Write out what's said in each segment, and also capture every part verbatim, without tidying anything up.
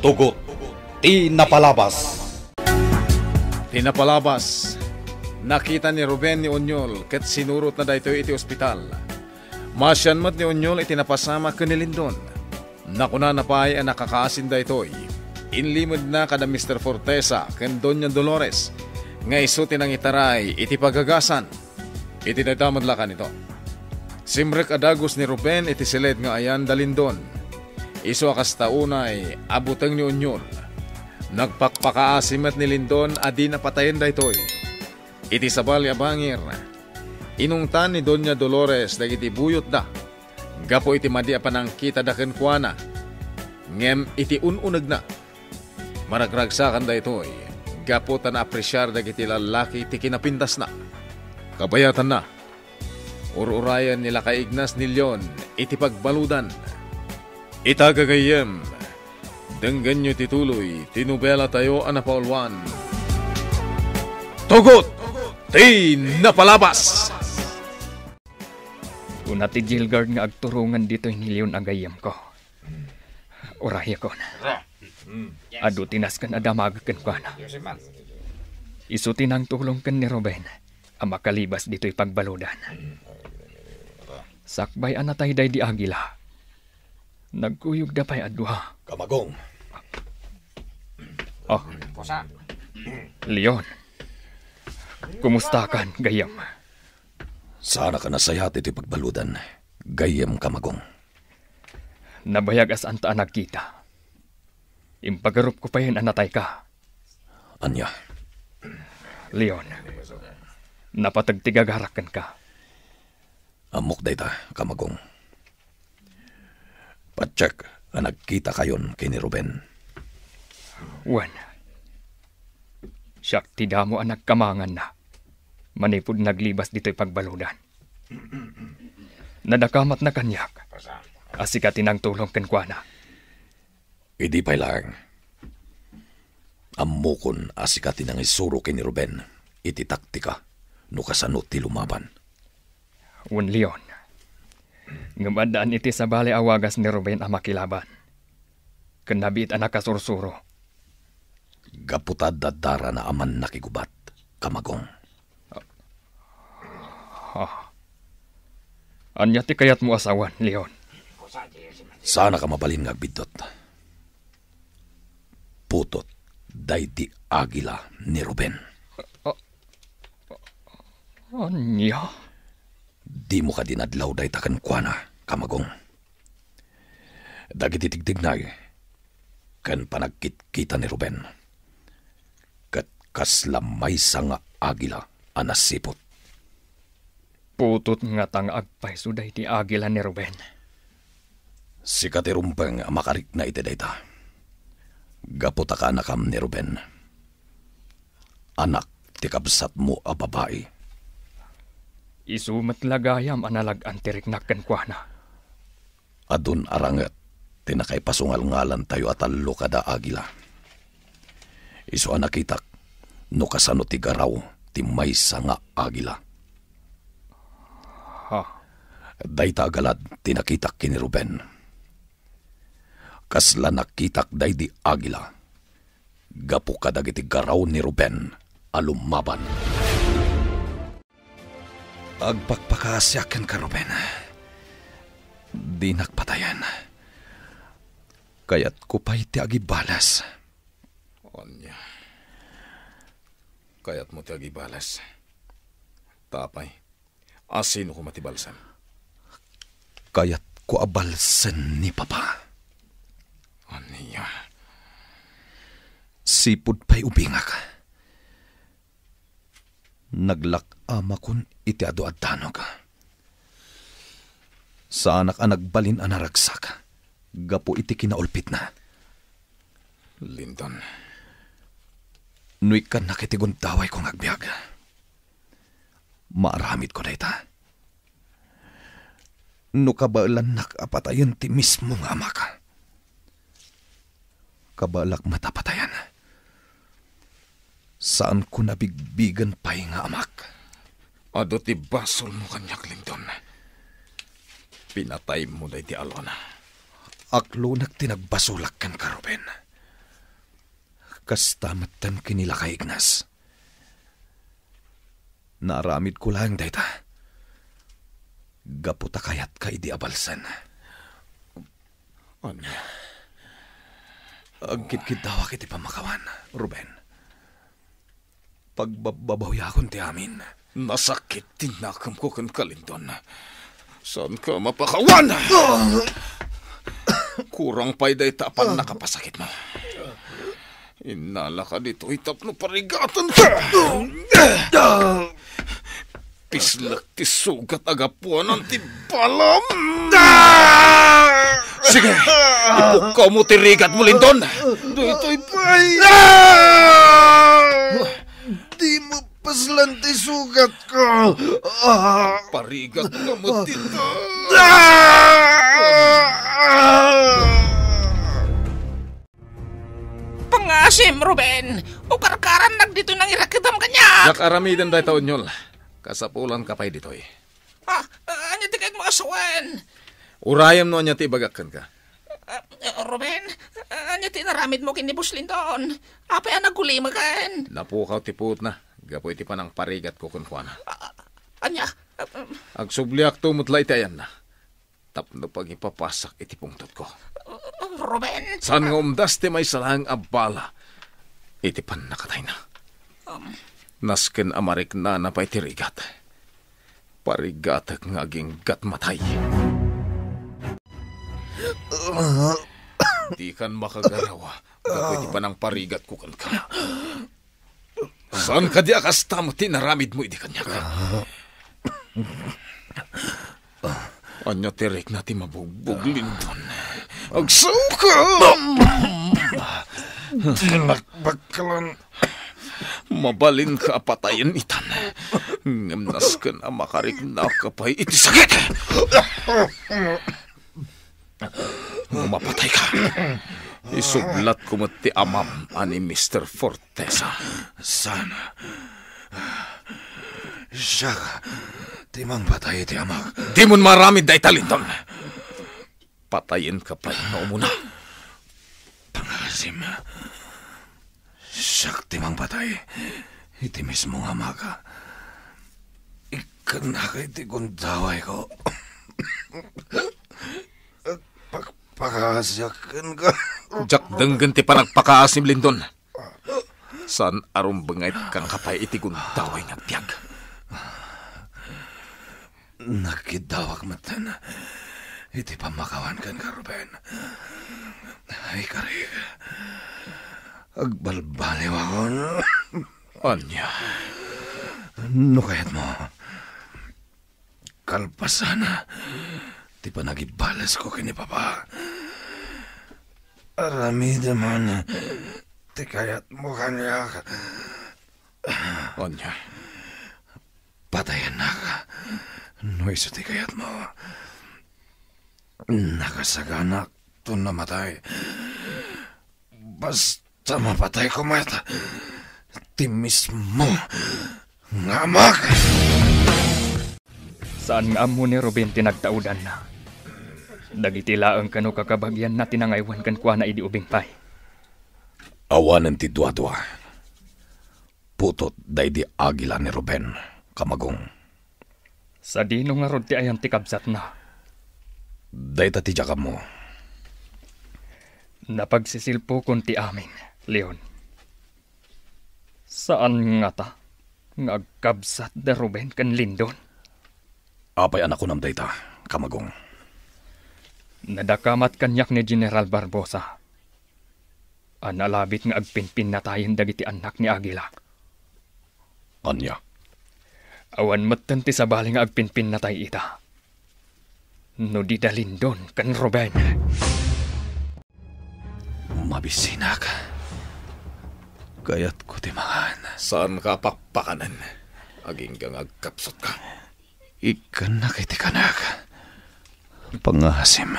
Tugot ti napalabas. Ti napalabas, nakita ni Ruben ni Onyol ket sinurotna daytoy iti ospital. Maasian met ni Onyol iti napasamak ken ni Lindon. Nakunana pay a nakakaasin daytoy. Inlimedna kada Mister Fortesa ken Doña Dolores nga isu ti nangitaray iti pagagasan. Iti dayta met la kanito, simrek a dagus ni Ruben iti siled nga ayan da Lindon. Isu a kasta unay a buteng ni Onyol. Nagpakpakaasi met ni Lindon a di napatayen daytoy. Iti sabali a bangir, inungtan ni Doña Dolores dagiti buyotda gapu iti madi a panangkitada kenkuana. Ngem iti un-unegna, maragragsakan daytoy gapu ta naapresiar dagiti lallaki ti kinapintasna. Kabayatanna, ur-urayen ni Lakay Ignas ni Leon iti pagbaludan. Ita, gagayyem, denggenyo ti tuloy ti nobelatayo a napauluan, Tugot ti Napalabas! Kuna ti jail guard nga agturongen ditoy ni Leon a gayyemko. Urayekon. Adu ti nasken a damagek kenkuana. Isu ti nangtulong ken ni Ruben a makalibas ditoy pagbaludan. Sakbay a natay daydi Agila, nagkuyogda pay a dua. Kamagong. Oh. Leon, kumustakan, gayyem? Saanak a nasayaat iti pagbaludan, gayyem, Kamagong. Nabayag a saanta a nagkita. Impagarupko payen a natayka. Ania? Leon, napateg ti gagarak kenka. Ammok dayta, Kamagong. Patiek a nagkitakayon ken ni Ruben. Wen, siak ti damo a nagkamanganna manipud naglibas ditoy pagbaludan. Nadakamatna kaniak a sika ti nangtulong kenkuana. Idi pay laeng, ammokon a sika ti nangisuro ken ni Ruben iti taktika no kasano ti lumaban. Wen, Leon. Ngem addaan iti sabali a wagas ni Ruben a makilaban ken nabiit a nakasursuro. Gapu ta adda darana a mannakigubat, Kamagong. Ha? Ania ti kayatmo a sawen, Leon? Saanak a mabalin nga agbiddut. Putot daydi Agila ni Ruben. A-, ania? Dimo kadi nadlaw dayta kenkuana, Kamagong? Dagiti tigtignay ken panagkitkita ni Ruben ket kasla maysa nga agila a nasiput. Putot ngata nga agpayso daydi agila ni Ruben. Sika ti rumbeng a makarikna iti dayta, gapu ta kaanakam ni Ruben. Anak ti kabsatmo a babai. Isu met la gayam a nalag-an ti riknak kenkuana. Adun a ranget ti nakaipasungalngalantayo a tallo kada agila. Isu a nakitak no kasano ti garaw ti maysa nga agila. Ha? Dayta a galad ti nakitak ken ni Ruben. Kasla nakitak daydi agila gapu kadagiti garaw ni Ruben a lumaban. Agpakpakaasiak kenka, Ruben. Dinak patayen. Kayatko pay ti agibales. Ania? Kayatmo ti agibales? Apay, asino koma ti balsem? Kayatko a balsen ni Papa. Ania? Sipud pay ubingak, naglak-amakon iti adu a danog. Saanak a nagbalin a naragsak gapu iti kinaulpitna. Lindon. No ikkannak iti gundawayko nga agbiag, maaramidko dayta. No kabaelannak a patayen ti mismo nga amak, kabaelak met a patayen. Saanko nabigbigen pay nga amak. Adu ti basolmo kaniak, Lindon. Pinataymo daydi Alona. Aklonek ti nagbasolak kenka, Ruben. Kasta metten ken ni Lakay Ignas. Naaramidko laeng dayta gapu ta kayatka idi a balsen. Ania? Agkidkiddawak iti pammakawan, Ruben. Pagbabbabawiakon ti amin. Nasakit ti nakemko kenka, Lindon. Saanka a mapakawan! Kurang pay dayta a pannakapasakitmo. Innalaka ditoy tapno parigatenka. Pislak ti sugat a gapuanan ti balam. Sige, ipukkawmo ti rigatmo, Lindon. Ditoy pay. Dimo paslan ti sugatko. Ah. Parigatmo met ita. Ah! Pangasim, Ruben! Ukarkarannak ditoy nangirakidam kaniak! Diak aramiden dayta, Onyol. Kasapulanka pay ditoy. Ah, ah, ania ti kayatmo a sawen? Urayem no ania ti ibagak kenka. Ah, ah, Ruben, ah, ania ti inaramidmo ken ni Boss Lindon? Apay a nagulimaken? Napukaw ti puotna gapu iti panangparigatko kenkuana. Ah, ania? Ah, um, Agsubliakto met la iti ayanna tapno pangipapasak iti pungtotko. Ruben! Saan nga umdas ti maysa laeng a bala iti pannakatayna. Um. Nasken a mariknana pay ti rigat. Parigatek nga aginggat matay. Dikan makagaraw gapu iti panangparigatko kenka. Saan kadi a kasta met ti inaramidmo idi kaniak? Ania ti rikna ti mabugbog, Lindon? Agsaoka! Tinakbaklan. Mabalinka a patayen itan. Ngem nasken a makariknaka pay iti sakit. No mapatayka, isublatko met ti amam a ni Mister Fortesa. Saan? Siak ti mangpatay iti amak. Dimon maaramid dayta, Lindon. Patayenka pay nga umuna. Pangasim. Siak ti mangpatay iti mismo nga amak. Ikkannaka iti gundawayko. Agpakpakaasiak kenka. Diak denggen ti panagpakaasim, Lindon. Saan a rumbengayka pay iti gundaway nga agbiag. Nagkiddawak metten iti pammakawan kenka, Ruben. Ay, karik, agbalbaliwakon. Ania? No kayatmo, kalpasana ti panagibalesko ken ni Papa. Aramidem man ti kayatmo kaniak. Ania? Patayennak no isu ti kayatmo. Nakasaganak ton namatay. Basta mapatayko met ti mismo nga amak. Saan nga ammo ni Ruben ti nagtaudanna. Dagiti laeng kano kakabagianna ti nangaywan kenkuana idi ubing pay. Awanen ti duadua. Putot daydi agila ni Ruben, Kamagong. Sadino ngarud ti ayan ti kabsatna? Dayta ti diak ammo. Napagsisilpokon ti amin, Leon. Saan ngata nga agkabsat da Ruben ken Lindon? Apay a nakunam dayta, Kamagong? Nadakamat kaniak ni General Barbosa a nalabit nga agpinpinnatayen dagiti annak ni Aguila. Ania? Awan metten ti sabali nga agpinpinnatay ita no di da Lindon ken Ruben. Mabisinak. Kayatko ti mangan. Saanka a pakpakanen. Agingga nga agkapsutka. Ikkannak iti kanak. Pangasim.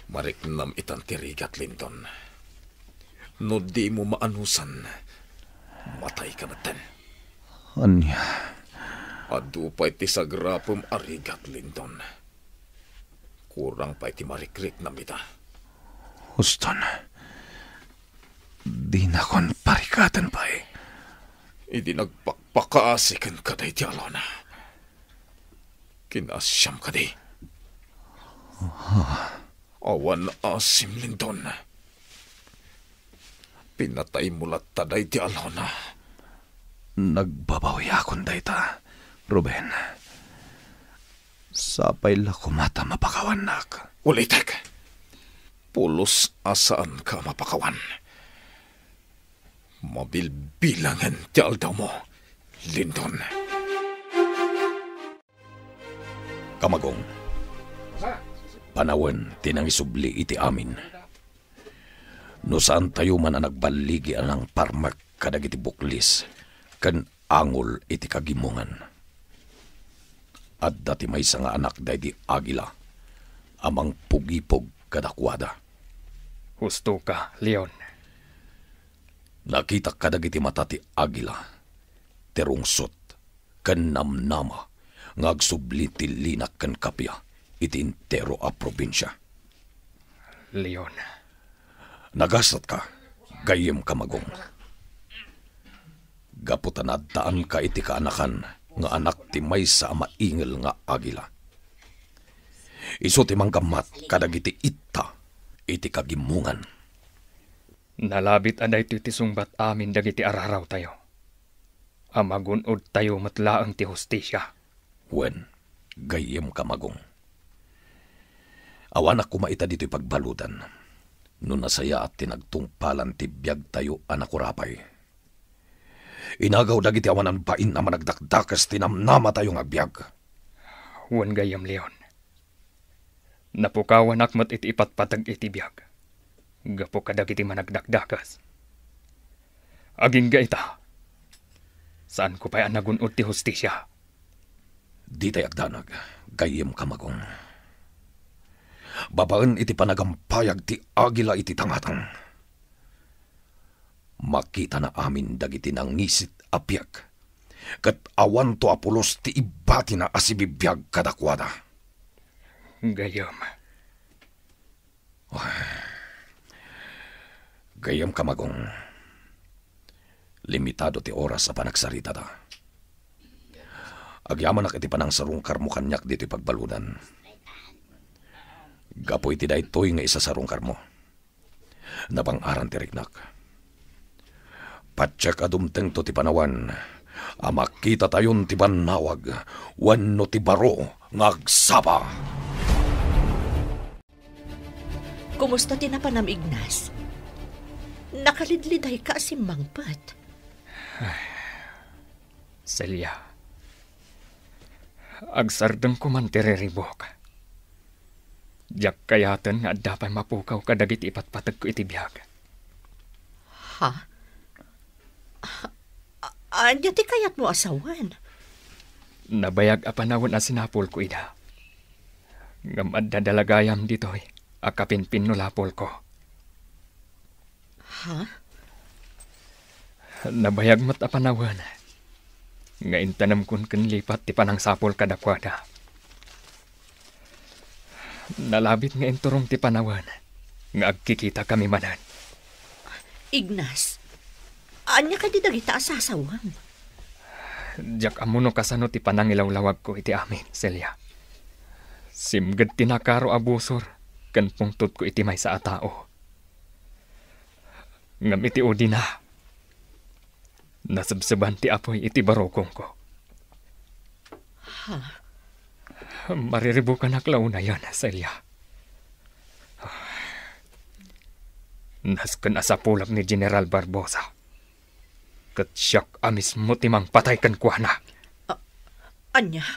Mariknam itan ti rigat, Lindon. No dimo maanusan, matayka metten. Ania? Adu pay ti sagrapem a rigat, Lindon. Kurang pay ti marikriknam ita. Huston. Dinakon parigaten pay. Idi nagpakpakaasi kenka daydi alona, kinaasiam kadi? Awan asim, Lindon. Pinataymo latta daydi alona. Nagbabawiakon dayta, Ruben. Sapay la koma ta mapakawannak. Ulitek, pulos a saanka a mapakawan. Mabilbilangen ti aldawmo, Lindon. Kamagong, panawen ti nangisubli iti amin. No saantayo man a nagballigi a nangparmek kadagiti buklis ken angol iti kagimongan, adda ti maysa nga anak daydi Agila a mangpugipog kadakuada. Hustoka, Leon. Nakitak kadagiti mata ti Agila ti rungsot ken namnama nga agsubli ti linak ken kappia iti entero a probinsia. Leon. Nagasatka, gayyem Kamagong. Gapu ta naaddaanka iti kaanakan nga anak ti maysa a maingel nga Agila. Isu ti manggammat kadagiti itta iti kagimongan. Nalabit a daytoy ti sungbat amin dagiti ararawtayo, a magun-odtayo met laeng ti hustisia. Wen, gayyem Kamagong. Awanak koma ita ditoy pagbaludan, no nasayaat ti nagtungpalan ti biagtayo a nakurapay. Inagaw dagiti awanan bain a managdakdakes ti namnamatayo nga agbiag. Wen, gayyem Leon. Napukawanak met iti ipatpateg iti biag gapu kadagiti managdakdakes. Agingga ita, saanko pay a nagun-od ti hustisia. Ditay agdanag, gayyem Kamagong. Babaen iti panagampayag ti Agila iti tangatang, makitana amin dagiti nangisit a biag, ket awanto a pulos ti ibatina a sibibiag kadakuada. Gayyem. Gayyem Kamagong. Limitado ti oras a panagsaritada. Agyamanak iti panangsarungkarmo kaniak ditoy pagbaludan. Gapu iti daytoy nga isasarungkarmo, nabang-aran ti riknak. Patiek a dumtengto ti panawen a makitatayon ti bannawag wenno ti baro nga agsaba. Kumusta ti napanam, Ignas? Nakalidlidayka a simmangpet. Celia, agsardengko man ti riribuk. Diak kayaten nga adda pay mapukaw kadagiti ipatpategko iti biag. Ha? A-, ania ti kayatmo a sawen? Nabayag a panawen a sinapulko ida. Ngem adda dalagayam ditoy a kapinpinno lapulko. Ha? Nabayag met a panawen nga intanemkon ken lipat ti panangsapul kadakuada. Nalabit nga inturong ti panawen nga agkikitakami manen. Ignas, ania kadi dagita a sasawem? Diak ammo no kasano ti panangilawlawagko iti amin, Celia. Simged ti nakaro a busor ken pungtotko iti maysa a tao. Ngem iti udina, nasebseban ti apuy iti barukongko. Ha? Mariribukanak la unayen, Celia. Nasken a sapulak ni General Barbosa. Ket siak a mismo ti mangpatay kenkuana. A-, ania?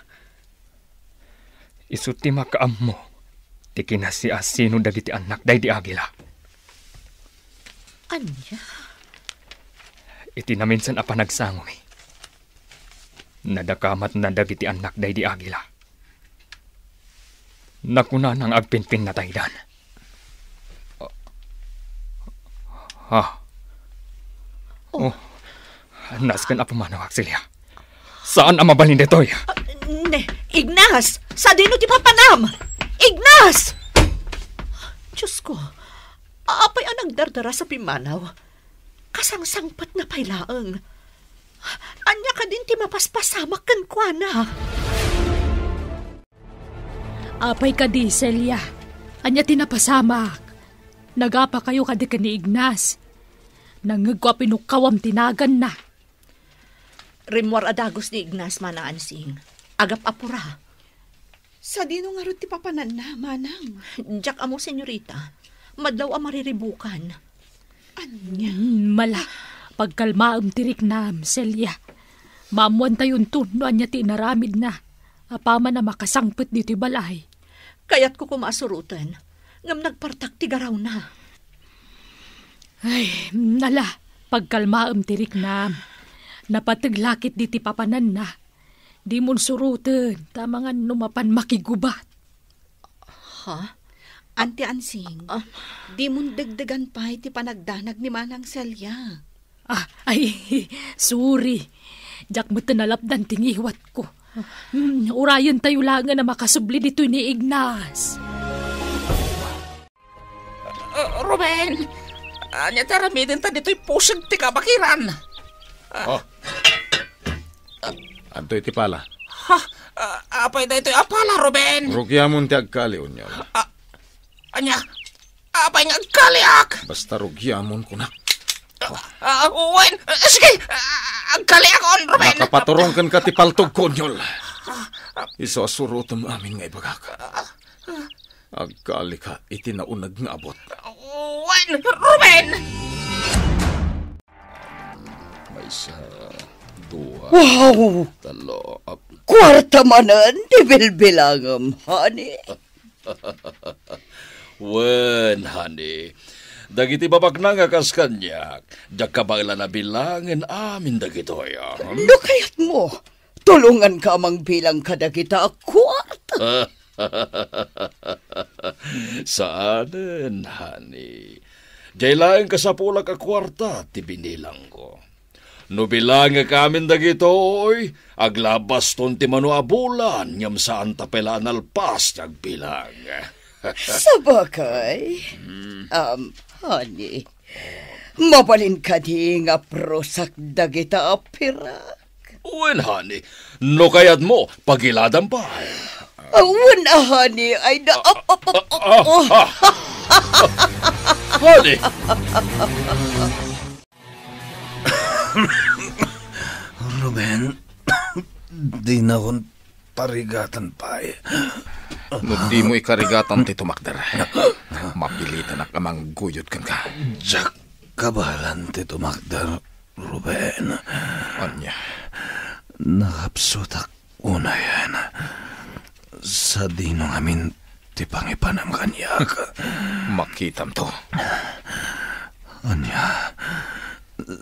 Isu ti makaammo ti kinasiasino dagiti annak daydi Agila. Ania? Iti naminsan a panagsangomi, nadakamatna dagiti annak daydi Agila. Nakunana nga agpinpinnataydan. Ha? Oh. Oh. Nasken a pumanawak, Celia. Saan a mabalin ditoy. Ah, ne, Ignas! Sadino ti papanam? Ignas! Diyos ko, apay a nagdardaras a pimmanaw? Kasangsangpetna pay laeng. Ania kadin ti mapaspasamak kenkuana? Apay kadi, Celia? Ania ti napasamak? Nagapakayo kadi ken ni Ignas? Nangngegko a pinukkawam ti naganna. Rimmuar a dagus ni Ignas, Manang Ansing. Agap-apura. Sadino ngarud ti papananna, Manang? Diak ammo, senyorita. Madlaw a mariribukan. Ania? Mm, mala, pagkalmaem ti riknam, Celia. Maammuantayonto no ania ti inaramidna. Apaman a makasangpet ditoy balay. Kayatko koma a suroten, ngem nagpartak ti garawna. Ay, nala, pagkalmaem ti riknam. Napateg la ketdi ti papananna. Dimon suroten, ta amangan no mapan makigubat. Ha? Anti Ansing, ah, dimon degdegan pay ti panagdanag ni Manang Celia. Ah, ay, sorry. Diak met nalapdan ti ngiwatko. Hmm, urayentayo laengen a makasubli ditoy ni Ignas. Ah, Ruben! Ania ti aramidenta ditoy puseg ti kabakiran? Ah. Oh. Adtoy ti pala. Ha? Ah, apay daytoy a pala, Ruben? Rugiamon ti agkali, Onyol. Ah, ania? Apay nga agkaliak? Basta rugiamon, kunak. Ah, ah, wen, ah, sige, ah, agkaliak on, Ruben. Nakapaturong kenka ti paltogko, Onyol. Isu a surotem amin nga ibagak. Agkalika iti nauneg nga abut. Wen, Ruben! Maysa, dua, Wow! Talo, ap- Kuarta manen ti bilbilangem, honey. Wen, honey. Dagiti babaknang a kas kaniak, diak kabaelan a bilangen amin dagitoy, ah. No kayatmo, tulonganka a mangbilang kadagita a kuarta. Saanen, honey. Diay laeng kasapulak a kuarta ti binilangko. No bilangek amin dagitoy, aglabaston ti mano a bulan, ngem saanta pay la a nalpas ti agbilang. Sabagay. Hmm. Um, honey, mabalin kadi nga prusak dagita a pirak? Wen, honey, no kayatmo, pagiladam pay. Ah, wen, ah, honey, ay na, ap, ap, ap, ap, Ah, oh. ah. Honey. Ruben, dinakon tarigatan pay. No dimo ikarigatan ti tumakder, mapilitanak a mangguyod kenka. Diak kabaelan ti tumakder, Ruben. Ania? Nakapsutak unayen. Sadino ngamin ti pangipanam kaniak? Makitamto. Ania?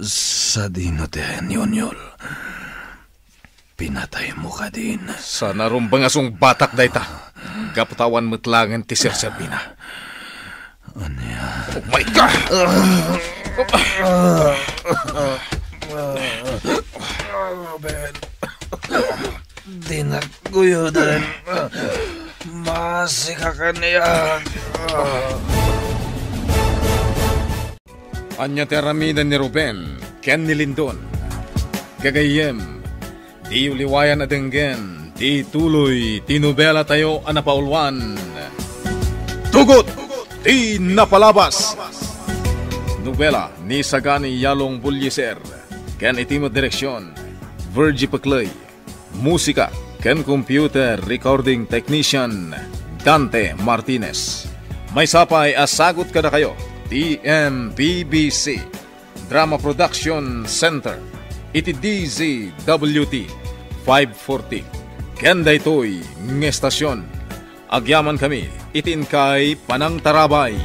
Sadino ti ni Onyol? Pinataymo kadin? Saan a rumbeng a sungbatak dayta. Gapu ta awan met laengen ti serserbina. Ania? Oh my God! Ruben, dinak guyoden. Maasika kaniak. Ania ti aramiden ni Ruben ken ni Lindon? Gagayyem, diyo liwayan a denggen ti tuloy ti nobelatayo a napauluan, Tugot ti Napalabas. Nobela ni Sagani Yalong Bullieser ken iti met direksion, Virgie Peclay. Musika ken computer recording technician, Dante Martinez. Maysa pay a sagut kadakayo ti M P B C Drama Production Center iti D Z W T five forty. Ken daytoy nga estasion, agyamankami iti inkay panangtarabay.